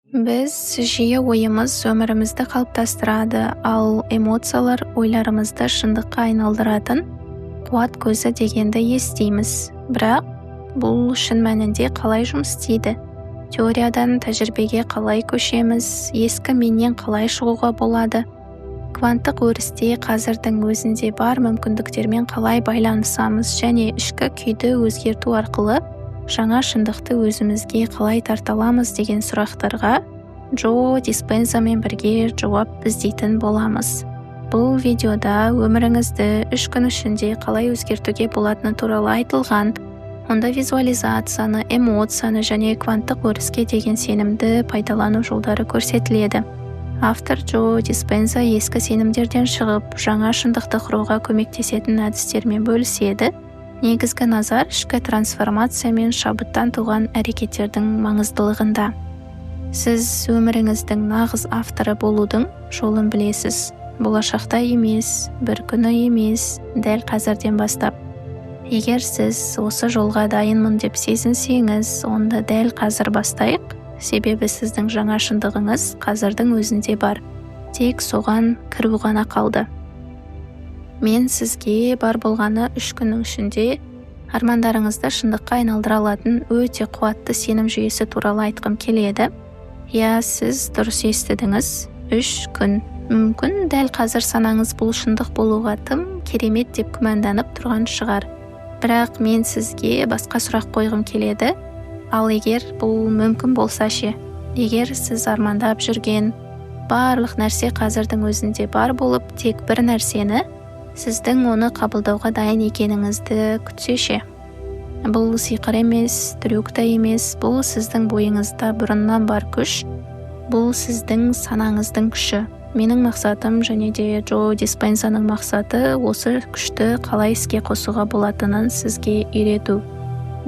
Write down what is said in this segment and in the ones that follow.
Біз жиі ойымыз өмірімізді қалыптастырады, ал эмоциялар ойларымызды шындыққа айналдыратын қуат көзі дегенді естиміз. Бірақ бұл шын мәнінде қалай жұмыс істейді? Теориядан тәжірибеге қалай көшеміз? Ескі менен қалай шығуға болады? Кванттық өрісте қазірдің өзінде бар мүмкіндіктермен қалай байланысамыз және ішкі күйді өзгерту арқылы жаңа шындықты өзімізге қалай тарта аламыз деген сұрақтарға Джо Диспензамен бірге жауап іздейтін боламыз. Бұл видеода өміріңізді 3 күн ішінде қалай өзгертуге болатыны туралы айтылған. Онда визуализацияны, эмоцияны және кванттық өріске деген сенімді пайдалану жолдары көрсетіледі. Автор Джо Диспенза ескі сенімдерден шығып, жаңа шындықты құруға көмектесетін әдістермен бөліседі. Негізгі назар ішкі трансформация мен шабыттан туған әрекеттердің маңыздылығында. Сіз өміріңіздің нағыз авторы болудың жолын білесіз. Болашақта емес, бір күні емес, дәл қазірден бастап. Егер сіз осы жолға дайынмын деп сезінсеңіз, онда дәл қазір бастайық. Себебі сіздің жаңа шындығыңыз қазірдің өзінде бар. Тек соған кіру ғана қалды. Мен сізге бар болғаны 3 күннің ішінде армандарыңызды шындыққа айналдыра алатын өте қуатты сенім жүйесі туралы айтқым келеді. Иә, сіз дұрыс естідіңіз. 3 күн. Мүмкін дәл қазір санаңыз бұл шындық болуға тым керемет деп күмәнданып тұрған шығар. Бірақ мен сізге басқа сұрақ қойғым келеді. Ал егер бұл мүмкін болса ше? Егер сіз армандап жүрген барлық нәрсе қазірдің өзінде бар болып, тек бір нәрсені, сіздің оны қабылдауға дайын екеніңізді күтсе ше? Бұл сиқыр емес, трюк та емес, бұл сіздің бойыңызда бұрыннан бар күш, бұл сіздің санаңыздың күші. Менің мақсатым және де Джо Диспензаның мақсаты осы күшті қалай іске қосуға болатынын сізге үйрету.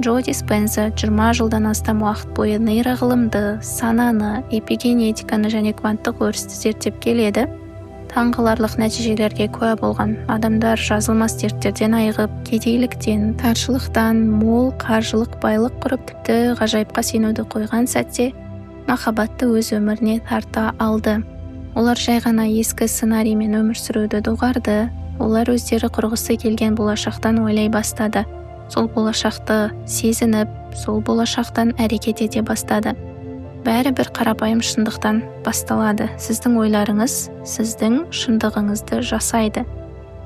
Джо Диспенза 20 жылдан астам уақыт бойы нейроғылымды, сананы, эпигенетиканы және кванттық өрісті зерттеп келеді. Таңқаларлық нәтижелерге куә болған адамдар жазылмас дерттерден айығып, кедейліктен, таршылықтан мол қаржылық байлық құрып, тіпті ғажайыпқа сенуді қойған сәтте махаббатты өз өміріне тарта алды. Олар жай ғана ескі сценариймен өмір сүруді доғарды. Олар өздері құрғысы келген болашақтан ойлай бастады. Сол болашақты сезініп, сол болашақтан әрекет ете бастады. Бәрі бір қарапайым шындықтан басталады. Сіздің ойларыңыз сіздің шындығыңызды жасайды.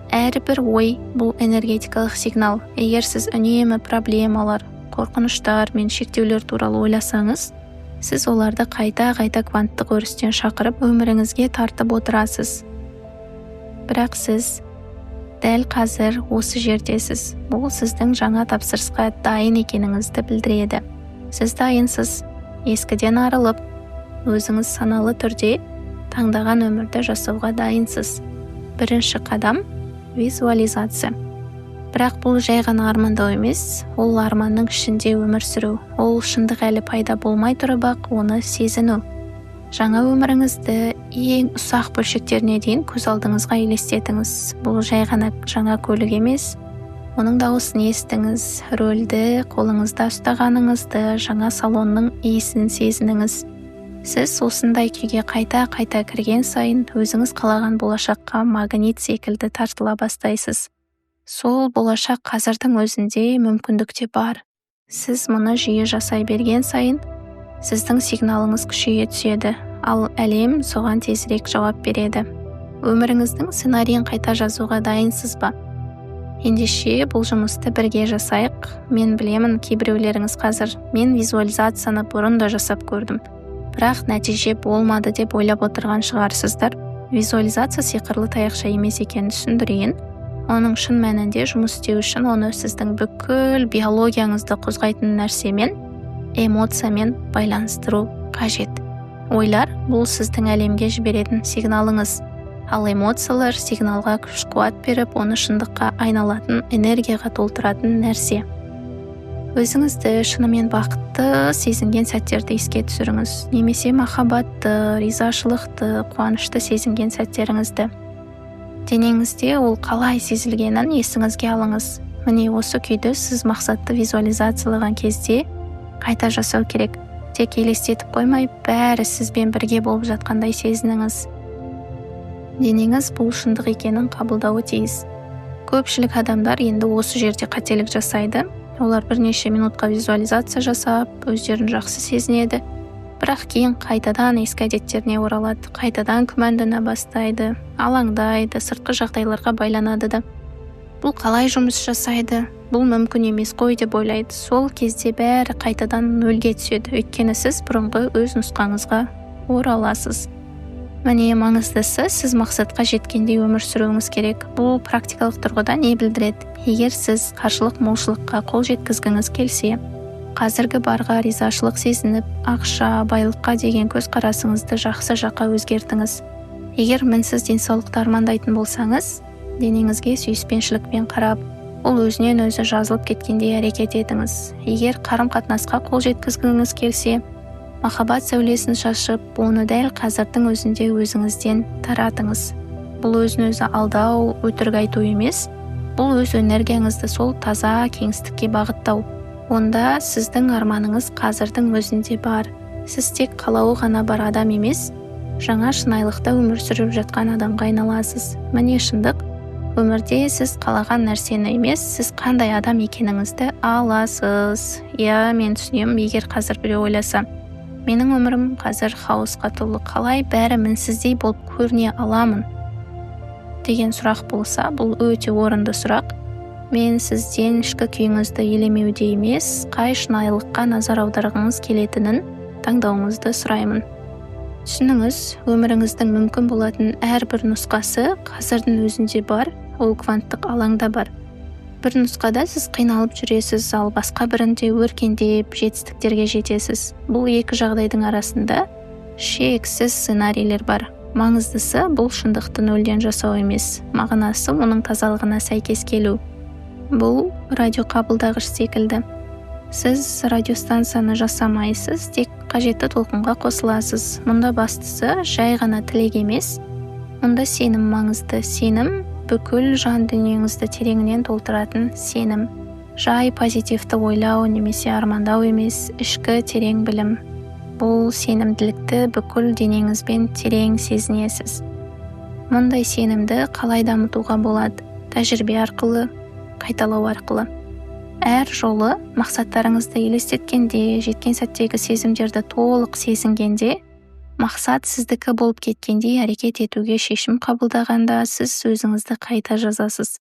Әрбір ой бұл энергетикалық сигнал. Егер сіз үнемі проблемалар, қорқыныштар мен шектеулер туралы ойласаңыз, сіз оларды қайта-қайта кванттық өрістен шақырып, өміріңізге тартып отырасыз. Бірақ сіз дәл қазір осы жердесіз. Бұл сіздің жаңа тапсырысқа дайын екеніңізді білдіреді. Сіз дайынсыз. Ескіден арылып, өзіңіз саналы түрде таңдаған өмірді жасауға дайынсыз. Бірінші қадам визуализация. Бірақ бұл жай ғана армандау емес, ол арманның ішінде өмір сүру. Ол шындық әлі пайда болмай тұрып-ақ оны сезіну. Жаңа өміріңізді ең ұсақ бөлшектеріне дейін көз алдыңызға елестетіңіз. Бұл жай ғана жаңа көлік емес. Оның дауысын естіңіз, рөлді қолыңызда ұстағаныңызды, жаңа салонның иісін сезініңіз. Сіз осындай күйге қайта-қайта кірген сайын өзіңіз қалаған болашаққа магнит секілді тартыла бастайсыз. Сол болашақ қазірдің өзінде мүмкіндікте бар. Сіз мұны жиі жасай берген сайын сіздің сигналыңыз күшейе түседі, ал әлем соған тезірек жауап береді. Өміріңіздің сценарийін қайта жазуға дайынсыз ба? Ендеше бұл жұмысты бірге жасайық. Мен білемін, кейбіреулеріңіз қазір мен визуализацияны бұрын да жасап көрдім, бірақ нәтиже болмады деп ойлап отырған шығарсыздар. Визуализация сиқырлы таяқша емес екенін түсіндірейін. Оның шын мәнінде жұмыс істеу үшін оны сіздің бүкіл биологияңызды қозғайтын нәрсемен, эмоциямен байланыстыру қажет. Ойлар бұл сіздің әлемге жіберетін сигналыңыз. Ал эмоциялар сигналға күш қуат беріп, оны шындыққа айналатын энергияға толтыратын нәрсе. Өзіңізді шынымен бақытты сезінген сәттерді еске түсіріңіз, немесе махаббатты, ризашылықты, қуанышты сезінген сәттеріңізді. Денеңізде ол қалай сезілгенін есіңізге алыңыз. Міне осы күйді сіз мақсатты визуализациялаған кезде қайта жасау керек. Тек елестетіп қоймай, бәрі сізбен бірге болып жатқандай сезініңіз. Денеңіз бұл шындық екенін қабылдауы тиіс. Көпшілік адамдар енді осы жерде қателік жасайды. Олар бірнеше минутқа визуализация жасап, өздерін жақсы сезінеді. Бірақ кейін қайтадан ескі әдеттеріне оралады, қайтадан күмәндана бастайды, алаңдайды, сыртқы жағдайларға байланады да. Бұл қалай жұмыс жасайды? Бұл мүмкін емес қой деп ойлайды. Сол кезде бәрі қайтадан нөлге түседі. Өйткені сіз бұрынғы өз нұсқаңызға ораласыз. Міне, маңыздысы, сіз мақсатқа жеткендей өмір сүруіңіз керек. Бұл практикалық тұрғыда не білдіреді? Егер сіз қаржылық молшылыққа қол жеткізгіңіз келсе, қазіргі барға ризашылық сезініп, ақша, байлыққа деген көзқарасыңызды жақсы жаққа өзгертіңіз. Егер мінсіз денсаулықты армандайтын болсаңыз, денеңізге сүйіспеншілікпен қарап, ол өзінен өзі жазылып кеткендей әрекет етіңіз. Егер қарым-қатынасқа қол жеткізгіңіз келсе, махаббат сәулесін шашып, оны дәл қазірдің өзінде өзіңізден таратыңыз. Бұл өзін өзі алдау, өтірік айту емес, бұл өз энергияңызды сол таза кеңістікке бағыттау. Онда сіздің арманыңыз қазірдің өзінде бар. Сіз тек қалауы ғана бар адам емес, жаңа шынайылықта өмір сүріп жатқан адамға айналасыз. Міне шындық. Өмірде сіз қалаған нәрсені емес, сіз қандай адам екеніңізді аласыз. Иә, мен түсінемін, егер қазір біреу ойласа, менің өмірім қазір хаосқа толы, қалай бәрі мінсіздей болып көріне аламын деген сұрақ болса, бұл өте орынды сұрақ. Мен сізден ішкі күйіңізді елемеуде емес, қай шынайылыққа назар аударғыңыз келетінін таңдауыңызды сұраймын. Түсініңіз, өміріңіздің мүмкін болатын әрбір нұсқасы қазірдің өзінде бар, ол кванттық алаңда бар. Бір нұсқада сіз қиналып жүресіз, ал басқа бірінде өркендеп, жетістіктерге жетесіз. Бұл екі жағдайдың арасында шексіз сценарийлер бар. Маңыздысы, бұл шындықты нөлден жасау емес, мағынасы оның тазалығына сәйкес келу. Бұл радиоқабылдағыш секілді. Сіз радиостанцияны жасамайсыз, тек қажетті толқынға қосыласыз. Мұнда бастысы жай ғана тілек емес, мұнда сенім маңызды. Сенім бүкіл жан дүниеңізді тереңінен толтыратын сенім. Жай позитивті ойлау немесе армандау емес, ішкі терең білім. Бұл сенімділікті бүкіл денеңізбен терең сезінесіз. Мұндай сенімді қалай дамытуға болады? Тәжірибе арқылы, қайталау арқылы. Әр жолы мақсаттарыңызды елестеткенде, жеткен сәттегі сезімдерді толық сезінгенде, мақсат сіздікі болып кеткендей әрекет етуге шешім қабылдағанда, сіз өзіңізді қайта жазасыз.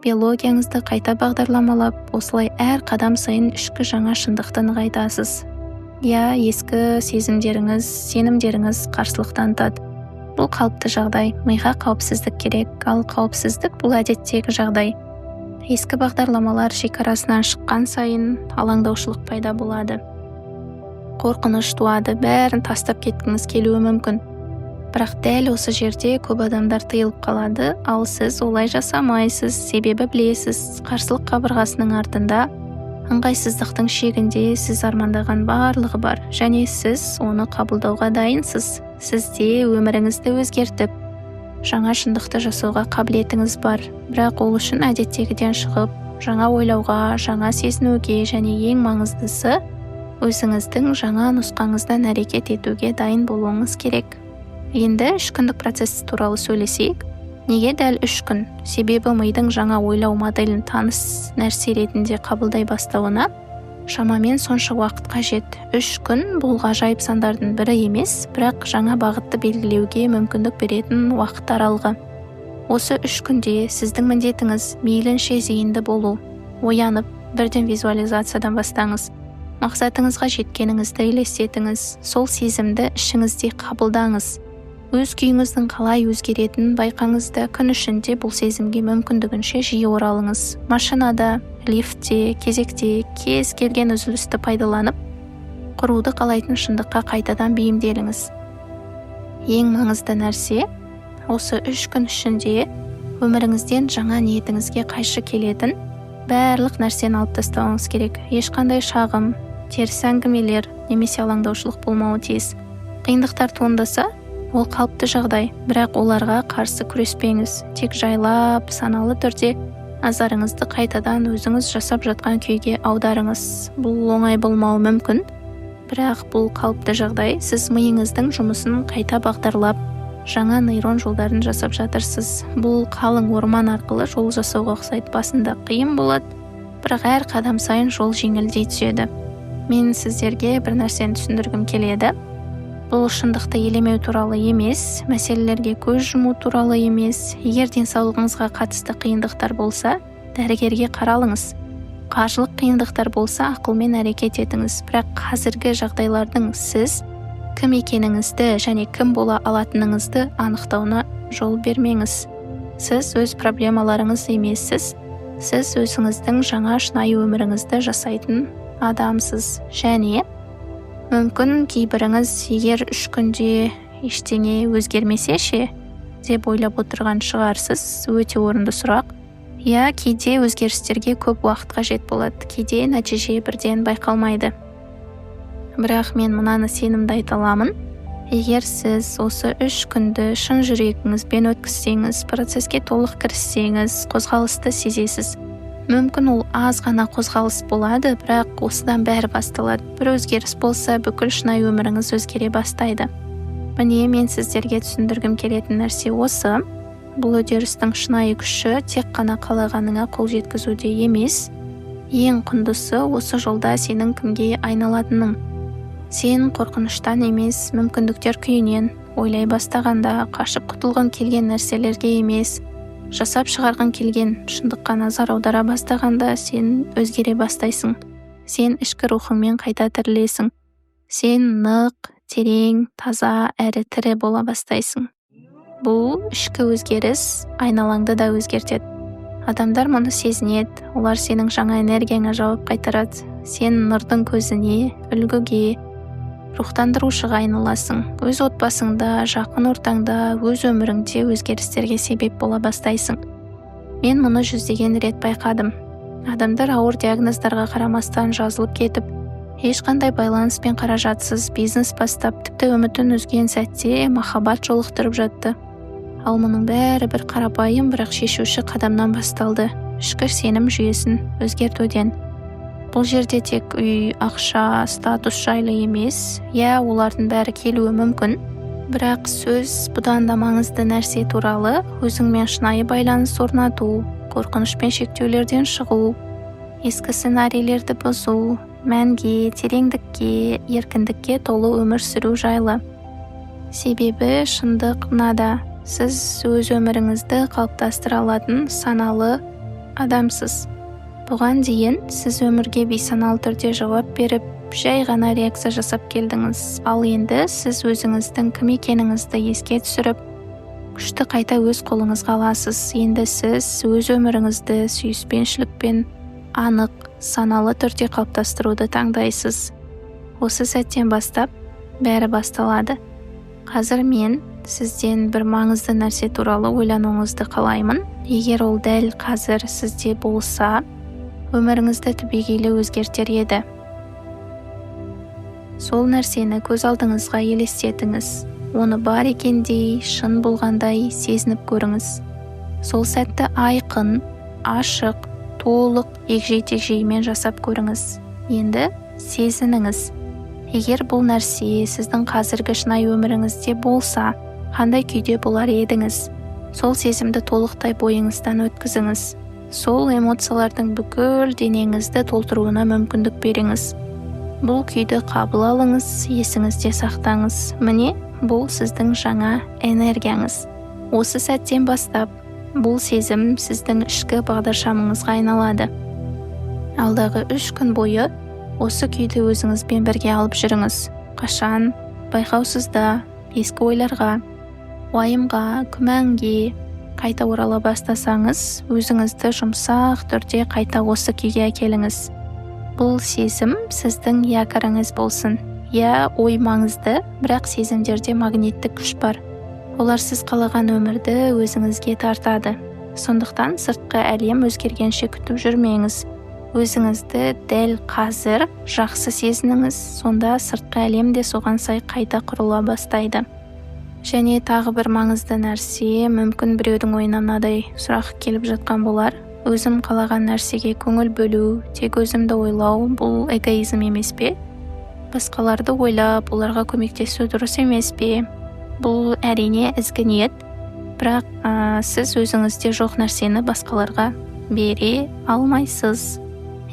Биологияңызды қайта бағдарламалап, осылай әр қадам сайын ішкі жаңа шындықты нығайтасыз. Иә, ескі сезімдеріңіз, сенімдеріңіз қарсылық танытады. Бұл қалыпты жағдай, миға қауіпсіздік керек, ал қауіпсіздік бұл әдеттегі жағдай. Ескі бағдарламалар шекарасынан шыққан сайын алаңдаушылық пайда болады. Қорқыныш туады, бәрін тастап кеткіңіз келуі мүмкін. Бірақ дәл осы жерде көп адамдар тыйылып қалады, ал сіз олай жасамайсыз, себебі білесіз, қарсылық қабырғасының артында, ыңғайсыздықтың шегінде сіз армандаған барлығы бар, және сіз оны қабылдауға дайынсыз. Сізде өміріңізді өзгертіп, жаңа шындықты жасауға қабілетіңіз бар. Бірақ ол үшін әдеттегіден шығып, жаңа ойлауға, жаңа сезінуге және ең маңыздысы, өзіңіздің жаңа нұсқаңыздан әрекет етуге дайын болуыңыз керек. Енді 3 күндік процесс туралы сөйлесейік. Неге дәл 3 күн? Себебі мидың жаңа ойлау моделін таныс нәрсе ретінде қабылдай бастауына шамамен сонша уақыт қажет. 3 күн бұл ғажайып сандардың бірі емес, бірақ жаңа бағытты белгілеуге мүмкіндік беретін уақыт аралығы. Осы 3 күнде сіздің міндетіңіз мейлінше зейінді болу. Оянып, бірден визуализациядан бастаңыз. Мақсатыңызға жеткеніңізді елестетіңіз, сол сезімді ішіңізде қабылдаңыз. Өз күйіңіздің қалай өзгеретінін байқаңыз да, күн ішінде бұл сезімге мүмкіндігінше жиі оралыңыз. Машинада, лифтте, кезекте, кез келген үзілісті пайдаланып, құруды қалайтын шындыққа қайтадан бейімделіңіз. Ең маңызды нәрсе, осы 3 күн ішінде өміріңізден жаңа ниетіңізге қайшы келетін барлық нәрсені алып тастауыңыз керек. Ешқандай шағым, теріс әңгімелер немесе алаңдаушылық болмауы тиіс. Қиындықтар туындаса, ол қалыпты жағдай, бірақ оларға қарсы күреспеңіз. Тек жайлап, саналы түрде назарыңызды қайтадан өзіңіз жасап жатқан күйге аударыңыз. Бұл оңай болмауы мүмкін, Бірақ бұл қалыпты жағдай. Сіз миыңыздың жұмысын қайта бағдарлап, жаңа нейрон жолдарын жасап жатырсыз. Бұл қалың орман арқылы жол жасауға ұқсайды. Басында қиын болады, бірақ әр қадам сайын жол жеңілдей түседі. Мен сіздерге бір нәрсені түсіндіргім келеді. Бұл шындықты елемеу туралы емес, мәселелерге көз жұму туралы емес. Егер денсаулығыңызға қатысты қиындықтар болса, дәрігерге қаралыңыз. Қаржылық қиындықтар болса, ақылмен әрекет етіңіз. Бірақ қазіргі жағдайлардың сіз кім екеніңізді және кім бола алатыныңызды анықтауына жол бермеңіз. Сіз өз проблемаларыңыз емессіз. Сіз өзіңіздің жаңа шынайы өміріңізді жасайтын адамсыз. Және мүмкін кейбіріңіз, егер 3 күнде ештеңе өзгермесе ше деп ойлап отырған шығарсыз. Өте орынды сұрақ. Иә, кейде өзгерістерге көп уақыт қажет болады, кейде нәтиже бірден байқалмайды. Бірақ мен мынаны сенімді айта аламын. Егер сіз осы 3 күнді шын жүрегіңізбен өткізсеңіз, процеске толық кіріссеңіз, қозғалысты сезесіз. Мүмкін ол аз ғана қозғалыс болады, бірақ осыдан бәрі басталады. Бір өзгеріс болса, бүкіл шынайы өміріңіз өзгере бастайды. Міне, мен сіздерге түсіндіргім келетін нәрсе осы. Бұл үдерістің шынайы күші тек қана қалағаныңа қол жеткізуде емес. Ең құндысы осы жолда сенің кімге айналатының. Сен қорқыныштан емес, мүмкіндіктер күйінен ойлай бастағанда, қашып құтылғың келген нәрселерге емес, жасап шығарғың келген шындыққа назар аудара бастағанда, сен өзгере бастайсың. Сен ішкі рухыңмен қайта тірілесің. Сен нық, терең, таза әрі тірі бола бастайсың. Бұл ішкі өзгеріс айналаңды да өзгертеді. Адамдар мұны сезінеді, олар сенің жаңа энергияңа жауап қайтарады. Сен нұрдың көзіне, үлгіге, рухтандырушыға айналасың. Өз отбасыңда, жақын ортаңда, өз өміріңде өзгерістерге себеп бола бастайсың. Мен мұны жүздеген рет байқадым. Адамдар ауыр диагноздарға қарамастан жазылып кетіп, ешқандай байланыс пен қаражатсыз бизнес бастап, тіпті үмітін үзген сәтте махаббат жолықтырып жатты. Ал мұның бәрі бір қарапайым, бірақ шешуші қадамнан басталды. Ішкі сенім жүйесін өзгертуден. Бұл жерде тек үй, ақша, статус жайлы емес. Иә, олардың бәрі келуі мүмкін. Бірақ сөз бұдан да маңызды нәрсе туралы: өзіңмен шынайы байланыс орнату, қорқыныш пен шектеулерден шығу, ескі сценарийлерді бұзу, мәнге, тереңдікке, еркіндікке толы өмір сүру жайлы. Себебі шындық мынада: сіз өз өміріңізді қалыптастыра алатын саналы адамсыз. Бұған дейін сіз өмірге бейсаналы түрде жауап беріп, жай ғана реакция жасап келдіңіз. Ал енді сіз өзіңіздің кім екеніңізді еске түсіріп, күшті қайта өз қолыңызға аласыз. Енді сіз өз өміріңізді сүйіспеншілікпен анық, саналы түрде қалыптастыруды таңдайсыз. Осы сәттен бастап бәрі басталады. Қазір мен сізден бір маңызды нәрсе туралы ойлануыңызды қалаймын. Егер ол дәл қазір сізде болса, өміріңізді түбегейлі өзгертер еді. Сол нәрсені көз алдыңызға елестетіңіз. Оны бар екендей, шын болғандай сезініп көріңіз. Сол сәтті айқын, ашық, толық егжей-тегжеймен жасап көріңіз. Енді сезініңіз. Егер бұл нәрсе сіздің қазіргі шынайы өміріңізде болса, қандай күйде болар едіңіз? Сол сезімді толықтай бойыңыздан өткізіңіз. Сол эмоциялардың бүкіл денеңізді толтыруына мүмкіндік беріңіз. Бұл күйді қабыл алыңыз, есіңізде сақтаңыз. Міне, бұл сіздің жаңа энергияңыз. Осы сәттен бастап бұл сезім сіздің ішкі бағдаршамыңызға айналады. Алдағы 3 күн бойы осы күйді өзіңізбен бірге алып жүріңіз. Қашан байқаусызда ескі ойларға, уайымға, күмәнге қайта орала бастасаңыз, өзіңізді жұмсақ түрде қайта осы күйге әкеліңіз. Бұл сезім сіздің якорыңыз болсын. Иә, ой маңызды, бірақ сезімдерде магниттік күш бар. Олар сіз қалаған өмірді өзіңізге тартады. Сондықтан сыртқы әлем өзгергенше күтіп жүрмеңіз. Өзіңізді дәл қазір жақсы сезініңіз, сонда сыртқы әлем де соған сай қайта құрыла бастайды. Және тағы бір маңызды нәрсе, мүмкін біреудің ойына мынадай сұрақ келіп жатқан болар. Өзім қалаған нәрсеге көңіл бөлу, тек өзімді ойлау, бұл эгоизм емес пе? Басқаларды ойлап, оларға көмектесу дұрыс емес пе? Бұл әрине ізгі ниет, бірақ сіз өзіңізде жоқ нәрсені басқаларға бере алмайсыз.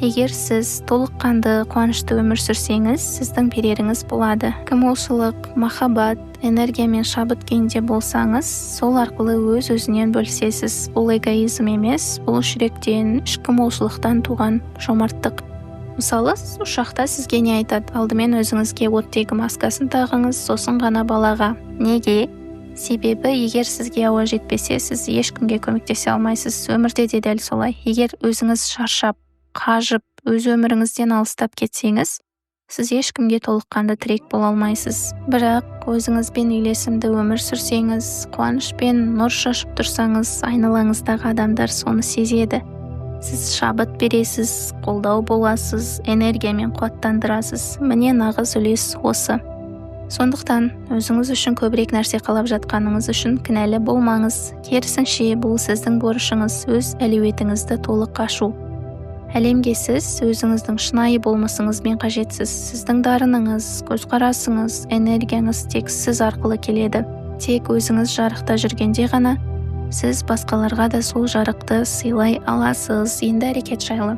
Егер сіз толыққанды қуанышты өмір сүрсеңіз, сіздің береріңіз болады. Молшылық, махаббат, энергия мен шабыт күйінде болсаңыз, сол арқылы өз-өзінен бөлісесіз. Бұл эгоизм емес, бұл жүректен, ішкі молшылықтан туған жомарттық. Мысалы, ұшақта сізге не айтады? Алдымен өзіңізге оттегі маскасын тағыңыз, сосын ғана балаға. Неге? Себебі егер сізге ауа жетпесе, сіз ешкімге көмектесе алмайсыз. Өмірде де дәл солай. Егер өзіңіз шаршап, қажып, өз өміріңізден алыстап кетсеңіз, сіз ешкімге толыққанды тірек бола алмайсыз. Бірақ өзіңізбен үйлесімді өмір сүрсеңіз, қуанышпен нұр шашып тұрсаңыз, айналаңыздағы адамдар соны сезеді. Сіз шабыт бересіз, қолдау боласыз, энергиямен қуаттандырасыз. Міне, нағыз үлес осы. Сондықтан өзіңіз үшін көбірек нәрсе қалап жатқаныңыз үшін кінәлі болмаңыз. Керісінше, бұл сіздің борышыңыз, өз әлеуетіңізді толық ашу. Әлемге сіз өзіңіздің шынайы болмысыңызбен қажетсіз. Сіздің дарыныңыз, көзқарасыңыз, энергияңыз тек сіз арқылы келеді. Тек өзіңіз жарықта жүргенде ғана сіз басқаларға да сол жарықты сыйлай аласыз. Енді әрекет жайлы.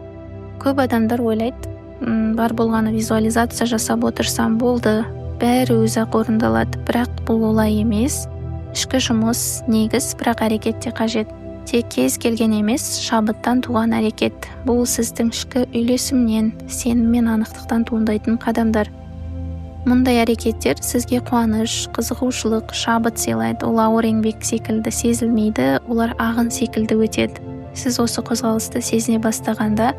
Көп адамдар ойлайды, бар болғаны визуализация жасап отырсам болды, бәрі өзі-ақ орындалады. Бірақ бұл олай емес. Ішкі жұмыс негіз, бірақ әрекет те қажет. Тек кез келген емес, шабыттан туған әрекет. Бұл сіздің ішкі үйлесімнен, сенім мен анықтықтан туындайтын қадамдар. Мұндай әрекеттер сізге қуаныш, қызығушылық, шабыт сыйлайды. Ол ауыр еңбек секілді сезілмейді, олар ағын секілді өтеді. Сіз осы қозғалысты сезіне бастағанда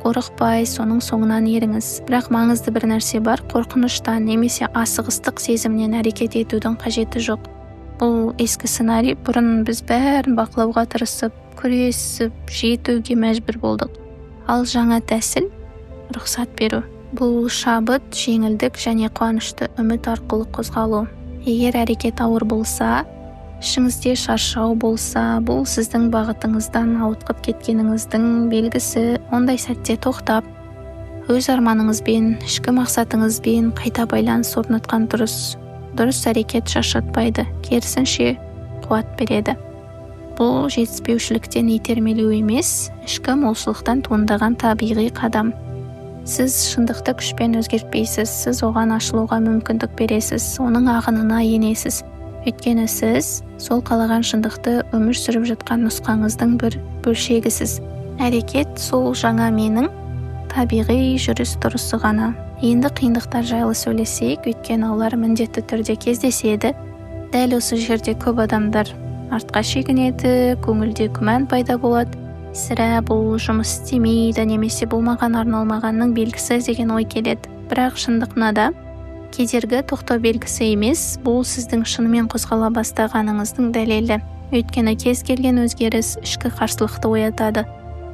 қорықпай, соның соңынан еріңіз. Бірақ маңызды бір нәрсе бар: қорқыныштан немесе асығыстық сезімнен әрекет етудің қажеті жоқ. Бұл ескі сценарий. Бұрын біз бәрін бақылауға тырысып, күресіп, жетуге мәжбүр болдық. Ал жаңа тәсіл — рұқсат беру. Бұл шабыт, жеңілдік және қуанышты үміт арқылы қозғалу. Егер әрекет ауыр болса, ішіңізде шаршау болса, бұл сіздің бағытыңыздан ауытқып кеткеніңіздің белгісі. Ондай сәтте тоқтап, өз арманыңызбен, ішкі мақсатыңызбен қайта байланыс орнатқан дұрыс. Дұрыс әрекет шаршатпайды, керісінше қуат береді. Бұл жетіспеушіліктен итермелеу емес, ішкі молшылықтан туындаған табиғи қадам. Сіз шындықты күшпен өзгертпейсіз, сіз оған ашылуға мүмкіндік бересіз, оның ағынына енесіз. Өйткені сіз сол қалаған шындықты өмір сүріп жатқан нұсқаңыздың бір бөлшегісіз. Әрекет сол жаңа менің табиғи жүріс-тұрысы ғана. Енді қиындықтар жайлы сөйлесейік, өйткені олар міндетті түрде кездеседі. Дәл осы жерде көп адамдар артқа шегінеді, көңілде күмән пайда болады. Сірә, бұл жұмыс істемейді немесе бұл маған арналмағанның белгісі деген ой келеді. Бірақ шындық мынада: кедергі тоқтау белгісі емес, бұл сіздің шынымен қозғала бастағаныңыздың дәлелі. Өйткені кез келген өзгеріс ішкі қарсылықты оятады.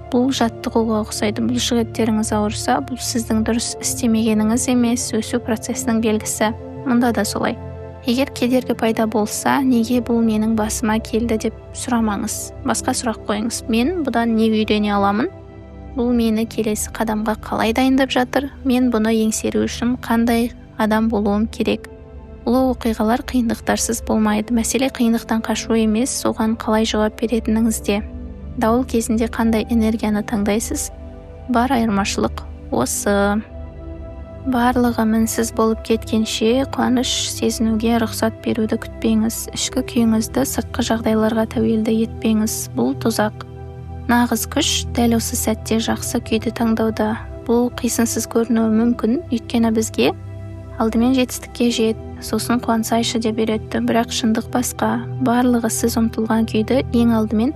Бұл жаттығуға ұқсайды. Бұлшық еттеріңіз ауырса, бұл сіздің дұрыс істемегеніңіз емес, өсу процесінің белгісі. Мұнда да солай. Егер кедергі пайда болса, неге бұл менің басыма келді деп сұрамаңыз. Басқа сұрақ қойыңыз. Мен бұдан не үйрене аламын? Бұл мені келесі қадамға қалай дайындап жатыр? Мен бұны еңсеру үшін қандай адам болуым керек? Ұлы оқиғалар қиындықтарсыз болмайды. Мәселе қиындықтан қашу емес, соған қалай жауап беретініңізде. Дауыл кезінде қандай энергияны таңдайсыз? Бар айырмашылық осы. Барлығы мінсіз болып кеткенше қуаныш сезінуге рұқсат беруді күтпеңіз. Ішкі күйіңізді сыртқы жағдайларға тәуелді етпеңіз. Бұл тұзақ. Нағыз күш дәл осы сәтте жақсы күйді таңдауда. Бұл қисынсыз көрінуі мүмкін, өйткені бізге алдымен жетістікке жет, сосын қуансайшы деп үйретті. Бірақ шындық басқа. Барлығы сіз ұмтылған күйді ең алдымен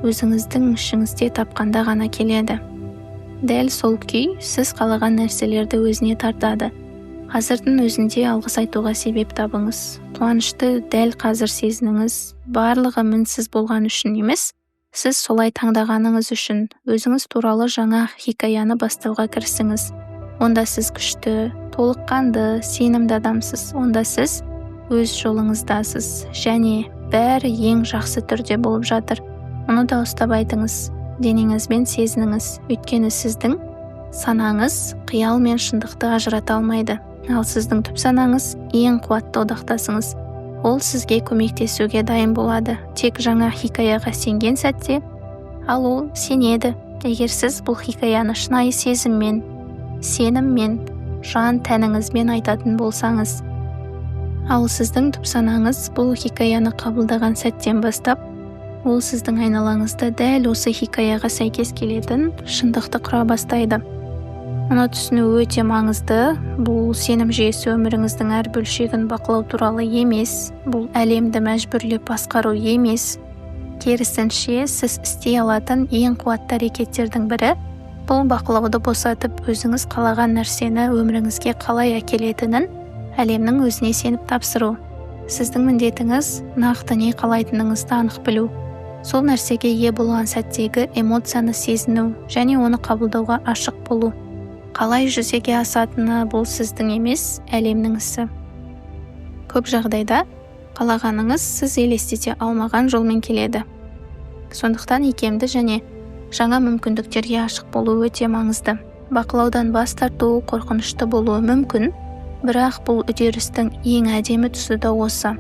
өзіңіздің ішіңізде тапқанда ғана келеді. Дәл сол күй сіз қалаған нәрселерді өзіне тартады. Қазірдің өзінде алғыс айтуға себеп табыңыз. Қуанышты дәл қазір сезініңіз. Барлығы мінсіз болған үшін емес, сіз солай таңдағаныңыз үшін. Өзіңіз туралы жаңа хикаяны бастауға кірісіңіз. Онда сіз күшті, толыққанды, сенімді адамсыз. Онда сіз өз жолыңыздасыз және бәрі ең жақсы түрде болып жатыр. Мұны да ұстап айтыңыз, денеңізбен сезініңіз. Өйткені сіздің санаңыз қиял мен шындықты ажырата алмайды. Ал сіздің түпсанаңыз ең қуатты одақтасыңыз. Ол сізге көмектесуге дайын болады. Тек жаңа хикаяға сенген сәтте, ал ол сенеді. Егер сіз бұл хикаяны шынайы сезіммен, сеніммен, жан тәніңізбен айтатын болсаңыз. Ал сіздің түпсанаңыз бұл хикаяны қабылдаған сәттен бастап, ол сіздің айналаңызда дәл осы хикаяға сәйкес келетін шындықты құра бастайды. Мұны түсіну өте маңызды. Бұл сенім жүйесі өміріңіздің әр бөлшегін бақылау туралы емес, бұл әлемді мәжбүрлеп басқару емес. Керісінше, сіз істей алатын ең қуатты әрекеттердің бірі бұл бақылауды босатып, өзіңіз қалаған нәрсені өміріңізге қалай әкелетінін әлемнің өзіне сеніп тапсыру. Сіздің міндетіңіз нақты не қалайтыныңызды анық білу. Сол нәрсеге ие болған сәттегі эмоцияны сезіну және оны қабылдауға ашық болу. Қалай жүзеге асатыны бұл сіздің емес, әлемнің ісі. Көп жағдайда қалағаныңыз сіз елестете алмаған жолмен келеді. Сондықтан икемді және жаңа мүмкіндіктерге ашық болу өте маңызды. Бақылаудан бас тарту қорқынышты болуы мүмкін, бірақ бұл үдерістің ең әдемі тұсы да осы.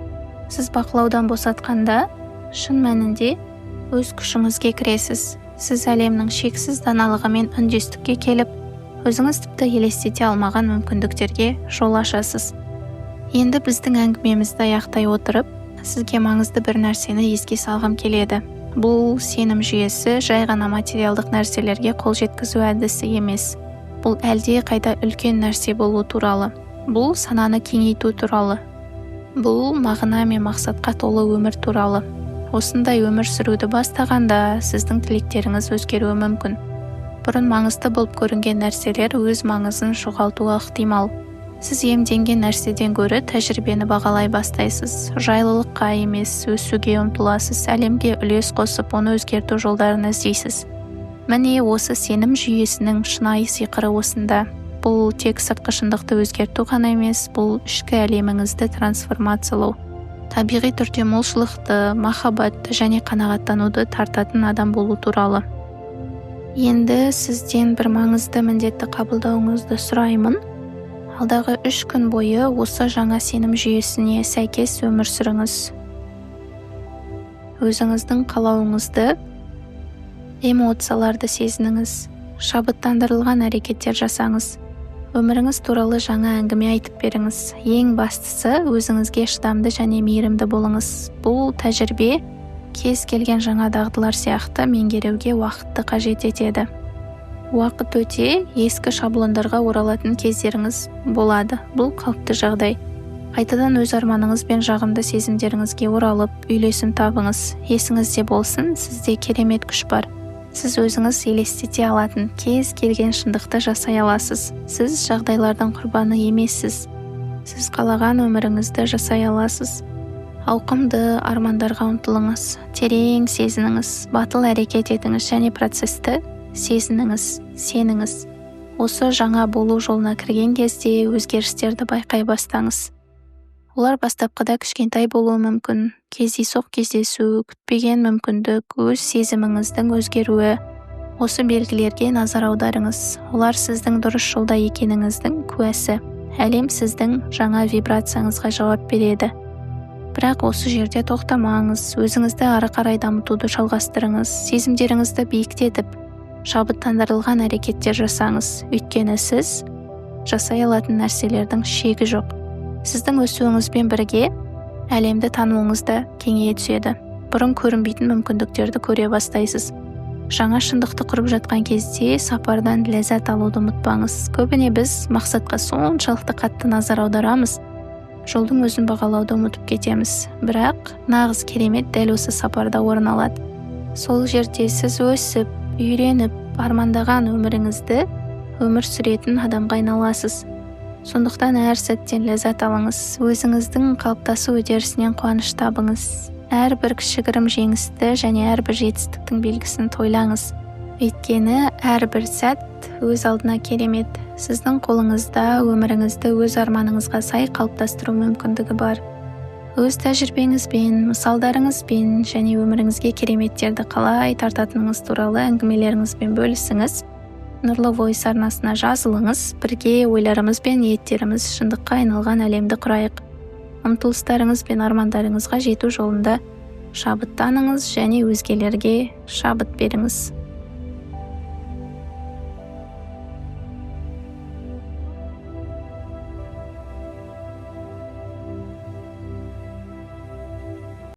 Сіз бақылаудан босатқанда, шын мәнінде өз күшіңізге кіресіз. Сіз әлемнің шексіз даналығымен үндестікке келіп, өзіңіз тіпті елестете алмаған мүмкіндіктерге жол ашасыз. Енді біздің әңгімемізді аяқтай отырып, сізге маңызды бір нәрсені еске салғым келеді. Бұл сенім жүйесі жай ғана материалдық нәрселерге қол жеткізу әдісі емес. Бұл әлде қайда үлкен нәрсе болу туралы. Бұл сананы кеңейту туралы. Бұл мағына мен мақсатқа толы өмір туралы. Осындай өмір сүруді бастағанда сіздің тілектеріңіз өзгеруі мүмкін. Бұрын маңызды болып көрінген нәрселер өз маңызын жоғалтуы ықтимал. Сіз иемденген нәрседен гөрі тәжірибені бағалай бастайсыз. Жайлылыққа емес, өсуге ұмтыласыз, әлемге үлес қосып, оны өзгерту жолдарын іздейсіз. Міне, осы сенім жүйесінің шынайы сиқыры осында. Бұл тек сыртқы шындықты өзгерту ғана емес, бұл ішкі әлеміңізді трансформациялау. Табиғи түрде молшылықты, махаббатты және қанағаттануды тартатын адам болу туралы. Енді сізден бір маңызды міндетті қабылдауыңызды сұраймын. Алдағы 3 күн бойы осы жаңа сенім жүйесіне сәйкес өмір сүріңіз. Өзіңіздің қалауыңызды, эмоцияларды сезініңіз, шабыттандырылған әрекеттер жасаңыз. Өміріңіз туралы жаңа әңгіме айтып беріңіз. Ең бастысы, өзіңізге шыдамды және мейірімді болыңыз. Бұл тәжірибе кез келген жаңа дағдылар сияқты меңгеруге уақытты қажет етеді. Уақыт өте ескі шаблондарға оралатын кездеріңіз болады. Бұл қалыпты жағдай. Қайтадан өз арманыңыз бен жағымды сезімдеріңізге оралып, үйлесім табыңыз. Есіңізде болсын, сізде керемет күш бар. Сіз өзіңіз елестете алатын кез келген шындықты жасай аласыз. Сіз жағдайлардың құрбаны емессіз. Сіз қалаған өміріңізді жасай аласыз. Ауқымды армандарға ұмтылыңыз, терең сезініңіз, батыл әрекет етіңіз және процесті сезініңіз, сеніңіз. Осы жаңа болу жолына кірген кезде өзгерістерді байқай бастаңыз. Олар бастапқыда кішкентай болуы мүмкін. Кездейсоқ кездесу, күтпеген мүмкіндік, өз сезіміңіздің өзгеруі. Осы белгілерге назар аударыңыз. Олар сіздің дұрыс жолда екеніңіздің куәсі. Әлем сіздің жаңа вибрацияңызға жауап береді. Бірақ осы жерде тоқтамаңыз, өзіңізді ары қарай дамытуды жалғастырыңыз, сезімдеріңізді биіктетіп, шабыттандырылған әрекеттер жасаңыз. Өйткені сіз жасай алатын нәрселердің шегі жоқ. Сіздің өсуіңізбен бірге әлемді тануыңыз да кеңейе түседі. Бұрын көрінбейтін мүмкіндіктерді көре бастайсыз. Жаңа шындықты құрып жатқан кезде сапардан ләззат алуды ұмытпаңыз. Көбіне біз мақсатқа соншалықты қатты назар аударамыз, жолдың өзін бағалауды ұмытып кетеміз. Бірақ нағыз керемет дәл осы сапарда орын алады. Сол жерде сіз өсіп, үйреніп, армандаған өміріңізді өмір сүретін адамға айналасыз. Сондықтан әр сәттен ләззат алыңыз, өзіңіздің қалыптасу үдерісінен қуаныш табыңыз. Әрбір кішігірім жеңісті және әрбір жетістіктің белгісін тойлаңыз. Өйткені әрбір сәт өз алдына керемет. Сіздің қолыңызда өміріңізді өз арманыңызға сай қалыптастыру мүмкіндігі бар. Өз тәжірибеңізбен, мысалдарыңызбен және өміріңізге кереметтерді қалай тартатыныңыз туралы әңгімелеріңізбен бөлісіңіз. Нұрлы Voice арнасына жазылыңыз. Бірге ойларымыз бен ниеттеріміз шындыққа айналған әлемді құрайық. Ұмтылыстарыңыз бен армандарыңызға жету жолында шабыттаныңыз және өзгелерге шабыт беріңіз.